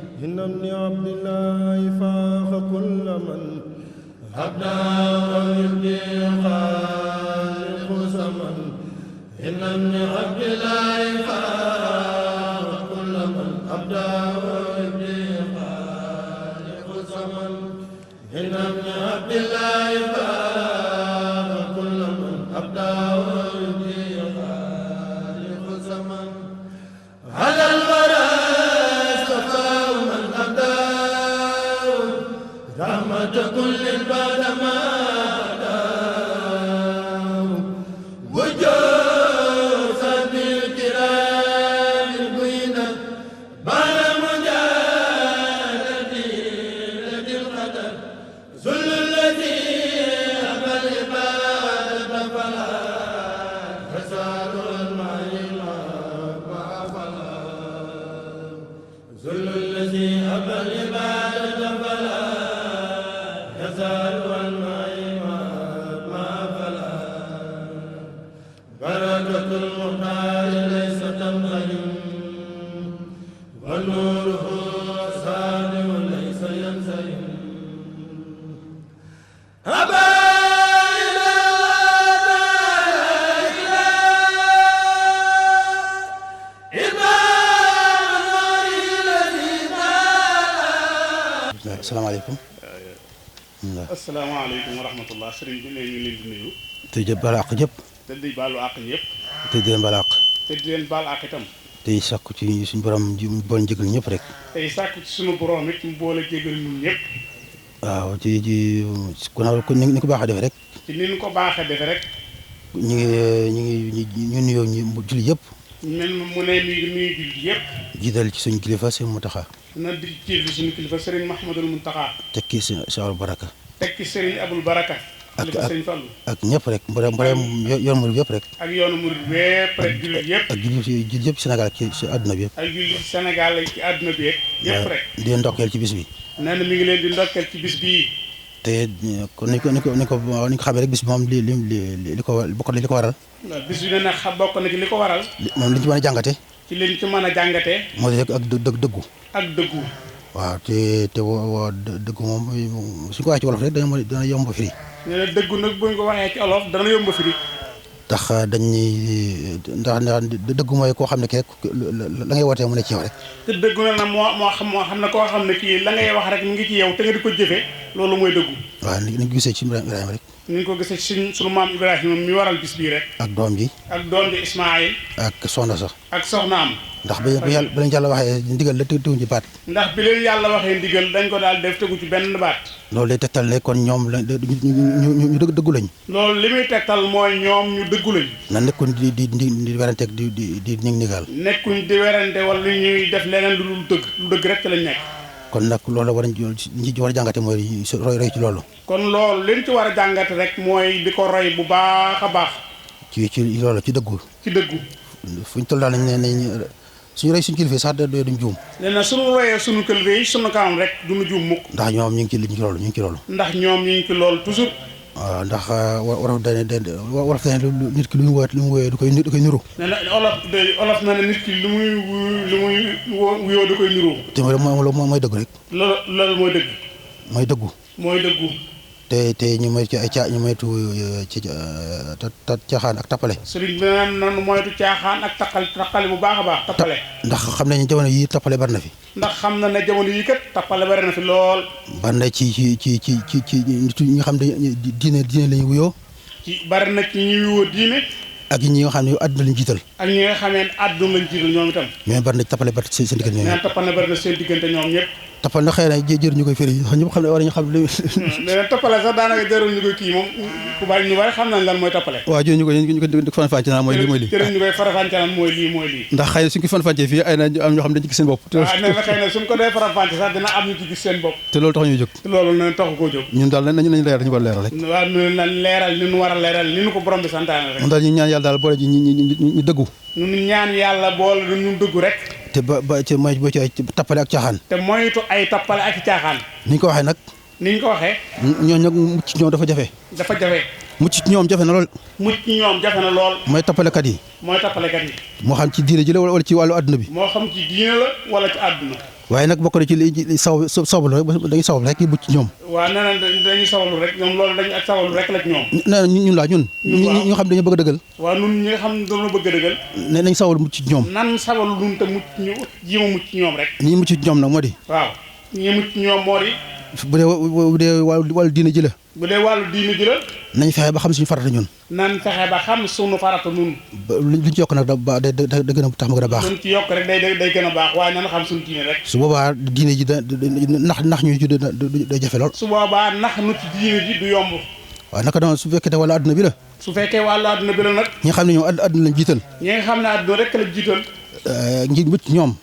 إن ابن عبد الله فاق كل من هدى ويبدي خالق زمن إن ابن عبد الله فاق كل من هدى ويبدي خالق زمن إن ابن عبد الله فاق كل من هدى ويبدي خالق زمن على الورى رحمة كل بعد ما وجوه سبي الكرام البينة بعد مجاهدة لدي القدر ذل الذي أبى العبادة فلا يزال المعلم مع فلا ذل الذي أبى العبادة فلا بركة المختار ليس تنغيم ونوره صادم ليس ينسيم asalaamaaleykum. asalaamaaleykum wa rahmatullah sëriñ bi léegi leen di nuyu. te jë baal àq ñëpp. te di baalu àq ñëpp. te di leen baal àq. te di leen baal àq itam. tey sàkku ci suñu borom ji boole jégal ñëpp rek. tey sàkku ci suñu borom it mu boole jégal ñun ñëpp. waaw ci ni ko baaxee defee rek. ci ni ñu ko baaxee defee rek. ñu nuyoo ñu julli yëpp. mel mu ne mi ngi nuyu julli yëpp. jiital ci suñu kilifa Sëriñ Muntaxa. na di jiital suñu kilifa Sëriñ Mahmadul Muntaxa. tekki si Abul Baraka. tekki Sëriñ Abul Baraka. ak ñëpp rek mboolem yoonu murid yëpp rek. ak yoonu murid yëpp rek jullit yëpp. ak jullit yëpp Sénégal ci àdduna bi yëpp. ak jullit Sénégal ci àdduna bi yëpp rek. di leen ndokkeel ci bis bi. nee na mi ngi leen di ndokkeel ci bis bii. te ni ko xamee rek bis bi moom li ko bokk na li ko waral. bis bi nee na bokk na ci li ko waral. moom li ñu ci mën a jàngate. ci liñ ci mën a jàngatee. moo di rek ak dëggu. ak dëggu. waaw te dëggu moom suñu ko waxee ci wolof rek dana yomb firi. nee na dëggu nag buñ ko waxee ci olof dana yomb firi. ndax ndax dëggu mooy koo xam ne kii rek la ngay wootee mu ne ci yow rek. te dëggu na nag moo xam ne koo xam ne kii la ngay wax rek mu ngi ci yow te nga di ko jëfee loolu mooy dëggu. waaw ni ñu ko gisee ci Ibrahima rek. ni ñu ko gisee ci sunu maam Ibrahima mi waral bis bii rek. ak doom ji. ak doom ji Ismaayil. ak soxna sax. ak soxnaam. ndax ba leen yàlla waxee ndigal la teguñu ci baat. ndax bi leen yàlla waxee ndigal dañ ko daal def tegu ci benn baat. loolu day tegtal ne kon ñoom ñu dëggu lañ. loolu li muy tegtal mooy ñoom ñu dëggu lañ. na nekkuñ di weranteeg di nigal. nekkuñ di werante wala lu ñuy def leneen lu dëgg rek ci lañ nekk. kon nag loolu ñi war a jàngate mooy roy ci loolu. kon loolu liñ ci war a jàngate rek mooy di ko roy bu baax a baax. ci loolu ci dëggu. ci dëggu. fuñ toll daal nañ suñu roy suñu kilifa sax duñ juum. nee na suñu royee suñu kilifa yi suñu kanam rek duñu juum mukk. ndax ñoom ñu ngi ci loolu ndax ñoom ñu ngi ci loolu toujours. waaw ndax wolof dane nit ki lu mu wooyee du koy niru. nee na olof na ne nit ki lu muy wuyoo da koy niru. te mooy dëgg rek. loolu mooy dëgg. mooy dëggu. te ñu moytu ñu moytu ci caaxaan ak tappale. sëriñ bi naan moytu caaxaan ak tappale bu baax a baax tappale. ndax xam nañu jamono yii tappale bari na fi. ndax xam na ne jamono yii kat tappale bari na fi lool. bari na ci nit ñi nga xam ne diine la ñuy wuyoo. bari na ci ñuy wuyoo diine. ak ñi nga xam ne àdduna lañ jiital. ak ñi nga xam ne àdduna lañ jiital ñoom itam. mais bari na tappale bari seen diggante ñoom. mais tappale bari na seen diggante ñoom ñëpp. tappal na xëy na jëruñu koy firi ñëpp xam ne war nañu xam li nee na tappale sax daanaka jëruñu koy kii moom ku bari ñu bari xam nañ lan mooy tappale. waaw jëruñu ko fan-fàcce naan mooy lii jëruñu koy farafànce naan mooy lii ndax xëy na suñu ko fan-fàcce fii ay na am ñoo xam ne dañ ci gis seen bopp. waaw nee na xëy na suñ ko dee farafànce sax dina am ñu ci gis seen bopp. te loolu tax ñuy jóg. te loolu nee na taxu koo jóg. ñun daal nañu leeral ñu ko leeral rek. waaw nañ leeral ni ñu war a leeral ni ñu ko borom bi santaane rek. moom daal ñu ñaan yàlla daal boole ji ñu dëggu. ñu ñaan yàlla boole ñu dëggu rek. te ba ci mooy boo ci ay tappale ak caaxaan. te moytu ay tappale ak caaxaan. ni ñu ko waxee nag. ni ñu ko waxee. ñooñu nag mucc ñoom dafa jafe. dafa jafe. mucc ñoom jafe na lool. mucc ñoom jafe na lool. mooy tappalekat yi. mooy tappalekat yi. moo xam ci diine ji la wala ci wàllu adduna bi. moo xam ci diine la wala ci àdduna. waaye nag bokk na ci li sawlu rek dañuy sawlu rek yi bu ci ñoom. waaw nee na dañuy sawlu rek ñoom loolu dañu ak sawlu rek la ci ñoom. nee na ñun laa ñun. ñi nga xam dañoo bëgg a dëggal. waaw ñun ñi nga xam ne dañoo bëgg a dëggal. nee nañ sawlu mucc ci ñoom. nan sawlu ñun te mucc ñu ji ma mucc ci ñoom rek. ñi mucc ci ñoom nag moo di. waaw ñi mucc ci ñoom moo di. bu dee wàllu diine ji la. bu dee wàllu diine ji la. nañ fexe ba xam suñu farata ñun. nan fexe ba xam suñu farata ñun. luñ ci yokk nag da gën a tax mu gën a baax. luñ ci yokk rek day gën a baax waaye nan xam suñu diine rek. su boobaa diine ji nax ñu ci day jafe lool. su boobaa nax nu ci diine ji du yomb. waaw naka doon su fekkee wàllu adduna bi la. su fekkee wàllu adduna bi la nag. ñi nga xam ne ñoom adduna lañ jiital. ñi nga xam ne adduna rek la jiital. ngir mucc ñoom.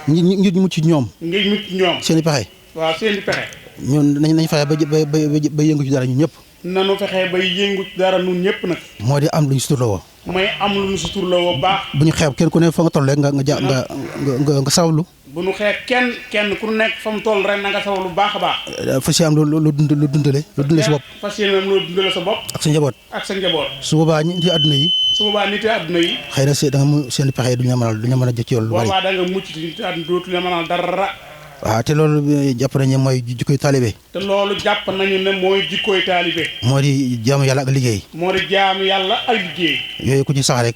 ngir ñu mucc ñoom. ngir mucc ñoom. seen i pexe. waaw seen i pexe. ñun nañ fexe ba yëngu ci dara ñun ñëpp. nanu fexe bay yëngu ci dara ñun ñëpp nag. moo di am lu ñu suturloo. mooy am lu ñu suturloo baax. bu ñu xeeb kenn ku ne fa nga toll rek nga sawlu. bu ñu xeeb kenn ku nekk fa mu toll rek na nga sawlu baax a baax. fas yéene am lu dundale sa bopp. fas yéene am lu dundale sa bopp. ak sa njaboot. su boobaa nit yi àdduna yi. xëy na da nga seen pexe duñu mën a jël ci yoon lu bari. boobaa da nga mucc ci àdduna dootu la mën a dara. waaw te loolu jàpp nañu mooy jikkoy taalibe. te loolu jàpp nañu ne mooy jikkoy taalibe. moo di jaamu yàlla ak liggéey. moo di jaamu yàlla ak liggéey. yooyu ku ci sax rek.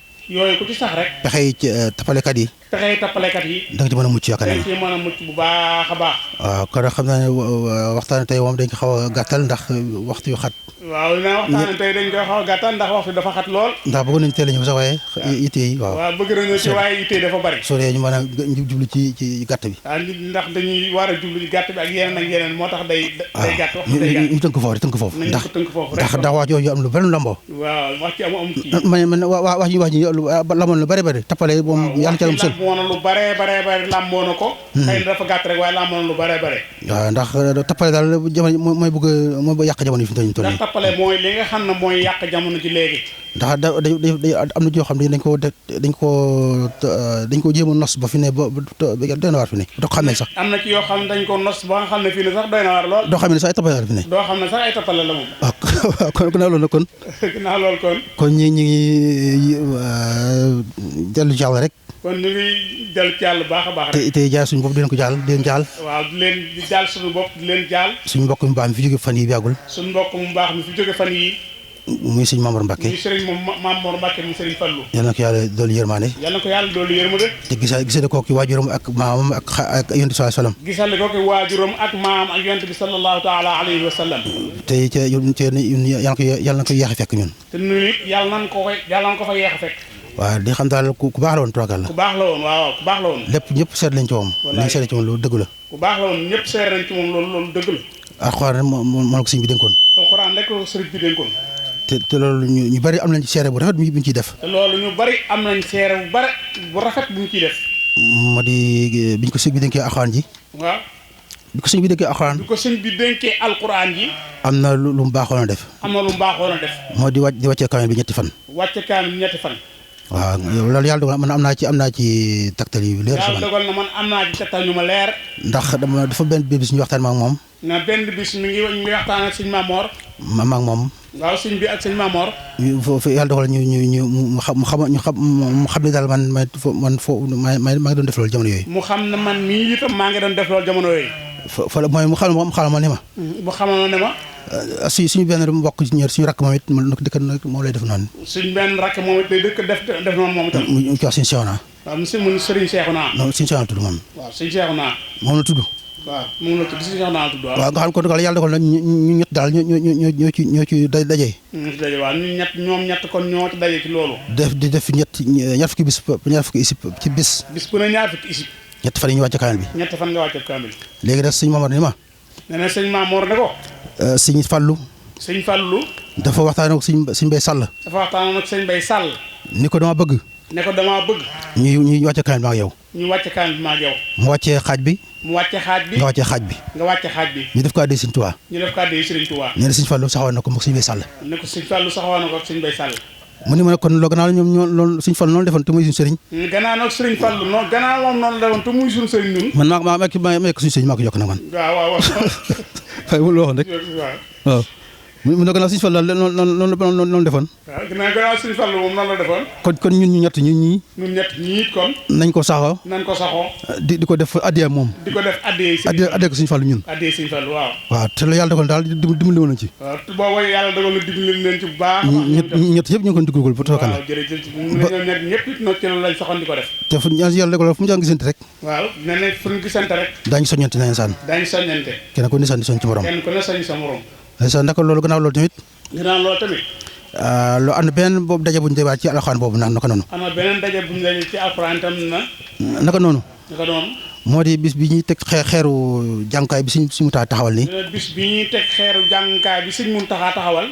pexe yi tappalekat yi. da nga ci mën a mucc yaakaar naa. da nga ci mën a mucc bu baax a baax. waaw kon xam naa ne waxtaan tey moom dañ ko xaw a gàttal ndax waxtu yu xat. waaw waxtaan tey dañ koy xaw a gàttal ndax waxtu dafa xat lool. ndax bëgg nañu teel a ñëw sax waaye yitte yi waaw. waaw bëgg nañu ci waaye yitte yi dafa bari. soo dee ñu mën a jublu ci gàtt bi. waaw ndax dañuy war a jublu ci gàtt bi ak yeneen moo tax day gàtt waxtu day gàtt. ñu tënk foofu ndax wax jooju am lu bari lamboo. waaw wax ci am kii. wax ji lamoon lu bari tappale moom yàlla ci musal. lu bare lamboo na ko. xëy na dafa gàtt rek waaye lamboo na lu bare. waaw ndax tappale daal jamono mooy yàq jamono yi fi mu toll nii. ndax tappale mooy li nga xam ne mooy yàq jamono ji léegi. ndax day am na joo xam ne dañ ko jéem a nos ba fi ne ba doy na waar fi ne doo ko xamee sax. am na ci yoo xam ne dañ ko nos ba nga xam ne fii ne sax doy na waar lool. doo xam ne sax ay tappale la fi ne. doo xam ne sax ay tappale la moom. waaw kon ginnaaw loolu kon. ginnaaw loolu kon. kon ñi ngi dellu ci yàlla rek. kon ñu ngi dellu ci yàlla baax a baax rek. tey jaal suñu bopp di leen ko jaal di leen jaal. waaw di jaal suñu bopp di leen jaal. suñu mbokk mu baax mi fi jóge fan yi yàggul. suñu mbokk mu baax mi fi jóge fan yi muy sëñ Mamour Mbacke. muy sëriñ Mamour Mbacke muy sëriñ Fallou. yal na ko yàlla doolu yërmande. te gisale ko ki waajuram ak maamam ak yonent bi sallallahu alayhi wa sallam. gisale ko ki waajuram ak maamam ak yonent bi sallallahu taala alayhi wa sallam. te yal na ko yéex a fekk ñun. te ñun it yàlla nañ ko fa yéex a fekk. waaw di xam daal ku baax la woon toogal la. ku baax la woon waaw ku baax la woon. lépp ñëpp seet lañ ci moom. wallaay liñ seet ci moom loolu dëgg la. ku baax la woon ñëpp seet nañ ci moom loolu dëgg la. alxuraan moo la ko sëñ bi dénkoon. alxuraan rek la ko sëriñ bi dénkoon. te loolu ñu bari am nañ ci seere bu rafet bu ñu ciy def. te loolu ñu bari am nañ seere bu rafet bu ñu ciy def. moo di biñ ko sëñ bi dénkee alxuraan ji. waaw. bi ko sëñ bi dénkee alxuraan. bi ko sëñ bi dénkee alxuraan ji. am na lu mu baaxoon a def. moo di wàccee kaamil bi ñetti fan. wàcce kaamil bi ñetti fan. waaw loolu yàlla dogal man am naa ci taktal yu leer. yàlla dogal na man am naa ci taktal ñu ma leer. ndax dafa benn bis ñu waxtaan ma ak moom. na benn bis mi ngi waxtaan ak sëñ Mamor. ma ak moom. waaw sëñ bi ak sëñ Mamor. foofu yàlla dogal mu xam ne daal maa ngi doon def loolu jamono yooyu. mu xam ne man mii itam maa ngi doon def loolu jamono yooyu. mooy mu xamal ma ne ma. suñu benn mbokk suñu rakk moom it moom lay def noonu. suñu benn rakk moom it day def noonu moom itam. mu ci wax suñu Seexuna. waaw mu Sëriñ Seexuna. non suñu Seexuna tudd moom. waaw suñu Seexuna. moom la tudd. waaw moom la tudd suñu Seexuna la tudd waaw. waaw nga xam kon yàlla dogal na ñu ñett daal ñoo ci daje. waaw ñoom ñett kon ñoo ci daje ci loolu. def ñaar fukki isib ci bis. bis bu ne ñaar fukki isib. ñett fan yi ñu wàcce kaamil bi. ñett fan nga wàcce kaamil. léegi nag sëñ Mamour ni ma. nee na sëñ Mamour ne ko. sëñ Fallou. sëñ Fallou. dafa waxtaan ak sëñ Bay Sall. ni ko dama bëgg. ñu wàcce kaamil bi ak yow. ñu wàcce kaamil bi ak yow. mu wàccee xaaj bi. nga wàcce xaaj bi. ñu def ko addi sëñ Tuubaa. nee na sëñ Fallou saxoon na ko moom sëñ Bay Sall. ne ko sëñ Fallou saxoon na ko ak sëñ Bay Sall. mu ni ma ne kon loolu gannaaw ñoom loolu sëñ Fallou noonu defoon te muy suñu sëriñ. gannaaw nag sëriñ Fallou gannaaw moom noonu defoon te muy suñu sëriñ ñun. man maa ko suñu sëriñ maa ko yokk nag man. waaw. waaye mu waxoon rek. waaw. mu ne gannaaw Sëñ Fallu noonu defoon. waaw gannaaw Sëñ Fallu moom noonu la defoon. kon ñun ñu ñett ñii. ñun ñett ñii kon. nañ ko saxoo. di ko def addiya moom. di ko def addiya ko Sëñ Fallu ñun. addiya Sëñ Fallu waaw. waaw te la yàlla dogal daal dimbali woon nañ ci. waaw boobu yàlla dogal na dimbali leen ci bu baax. ñett yëpp ñu ngi ko dugal ba tookal. waaw jërëjëf ñoom ñëpp it nag ci loolu lañ saxoon di ko def. te fu yàlla dogal fu mu jàng gisante rek. waaw nee na fu ñu gisante rek. daañu soññante nañ saan. daañu soññante. kenn ku ne saan di soñ ci morom. kenn ku ne soñ sa morom. ndeysaan naka loolu gannaaw loolu tamit. loo ànd beneen boobu daje bu ñu dewaat ci alxuraan boobu naka noonu. am na beneen daje bu ñu daje ci alxuraan tam na. naka noonu. naka noonu. moo di bis bi ñuy teg xeeru jàngukaay bi suñ Muntaxa taxawal nii. bis bi ñuy teg xeeru jàngukaay bi suñ Muntaxa taxawal.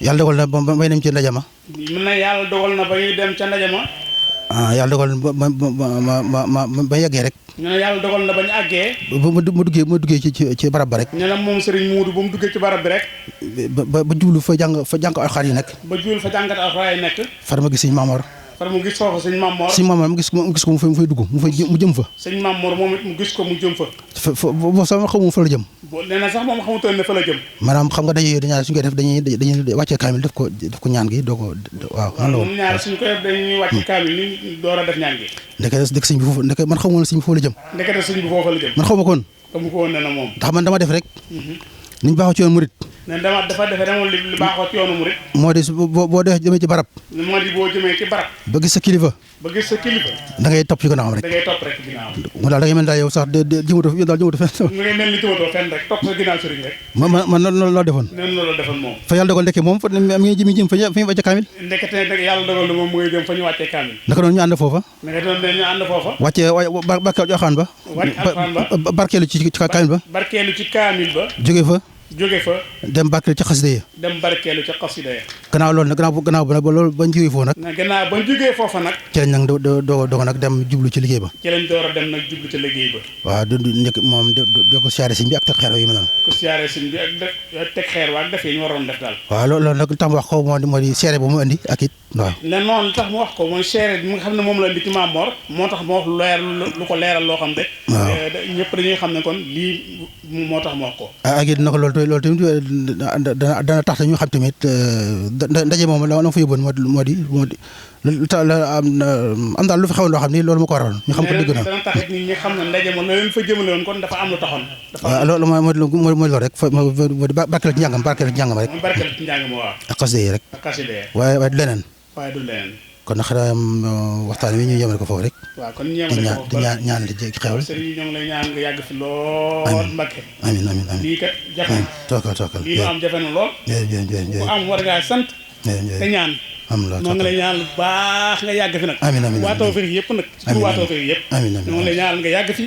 yàlla dogal na ba may dem ci ndaje ma. mën na yàlla dogal na ba ñuy dem ca ndaje ma. yàlla dogal ba yeggee rek. ñu ne yàlla dogal na ba ñu àggee. ma duggee ci barab ba rek. ñu ne moom Serigne Modou ba mu duggee ci barab bi rek. ba jublu fa jàng alxuraan yi nekk. ba jublu fa jàngat alxuraan yi nekk. far ma gis sëñ Mamor. far mu gis foofu sëñ Mamor. sëñ Mamor mu gis ko mu fay dugg mu jëm fa. sëñ Mamor moom it mu gis ko mu jëm fa. boo sama xamu fa la jëm. nee na sax moom xamutoon ne fa la jëm. maanaam xam nga dañuy suñ koy def dañuy wàccee kaamil def ko ñaan gi doo ko waaw. moom ñaar suñ koy def dañuy wàcce kaamil ni door a def ñaan gi. ndeke sëñ bi foofu ndeke man xamu woon sëñ bi foofu la jëm. ndekete sëñ bi foofu la jëm. man xaw ma ko woon. xamu ko woon ne na moom. ndax man dama def rek. niñ baaxoo ci yoon murit. ne dafa defe demoon li baaxoo ci yoonu murit. moo di boo demee ci barab. moo di boo jëmee ci barab. ba gis sa kilifa. da ngay topp ci gannaawam rek. da ngay topp rek ci ginnaawam. mu daal da ngay mel daal yow sax jëmatoo fenn. ngay mel ni jëmatoo fenn rek topp sa ginnaaw sëriñ rek. man loolu laa defoon. loolu la defoon moom. fa yàlla dogal ndekke moom fa mi ngi jëm fa ñu wàcce kaamil. ndekete nag yàlla dogal na moom mu ngi jëm fa ñu wàccee kaamil. naka noonu ñu ànd foofa. wàccee barkeelu alxuraan ba. barkeelu ci kaamil ba. barkeelu ci kaamil ba. jóge fa dem barkeelu ci xasida ya. gannaaw loolu nag gannaaw ba loolu bañ jógee foofu nag. gannaaw bañ jógee foofa nag. ci lañ nag doog nag dem jublu ci liggéey ba. ci lañ door a dem nag jublu ci liggéey ba. waaw nekk moom de ko siyaare sëñ bi ak teg xeer yi ma doon. ko siyaare sëñ bi ak teg xeer waa ak def yi ñu waroon def daal. waaw loolu nag tax mu wax ko moo di seere ba mu indi ak it waaw. ne noonu tax mu wax ko mooy seere bi nga xam ne moom la indi ci Maam Mor moo tax mu wax lu ko leeral loo xam ne. waaw ñëpp dañuy xam ne kon lii moo tax mu wax ko. ak it naka loolu tamit dana tax ñu xam tamit ndaje moom la fa yóbboon moo di am daal lu fi xewoon loo xam ni loolu moo ko waral ñu xam ko dëgg na. dana tax nit ñi xam ne ndaje moom la leen fa jëmale woon kon dafa am lu taxoon. waaw loolu mooy loolu rek moo di barkeel ci njàngam rek. barkeel ci njàngam waaw. ak xasida yi rek. waaye du leneen. waaye du leneen. kon nag xanaa waxtaan wi ñu yemale ko foofu rek. waaw kon ñu yemale ko foofu di ñaan ci xewal. sëriñ ñoo ngi lay ñaan nga yàgg fi lool. Mbàkke amiin lii kat jafe na. tookal lii lu am jafe na lool. ku am war ngaa sant. te ñaan. ñoo ngi lay ñaan lu baax nga yàgg fi nag. amiin waa Tawfekh yëpp nag. amiin waa Tawfekh yëpp. ñoo ngi lay ñaan nga yàgg fi.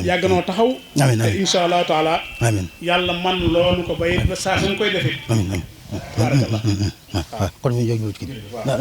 yàgg noo taxaw. te incha allahu taala. yàlla man loolu ko bay ba saa suñ koy defee. kon ñu jóg ci kii. waaw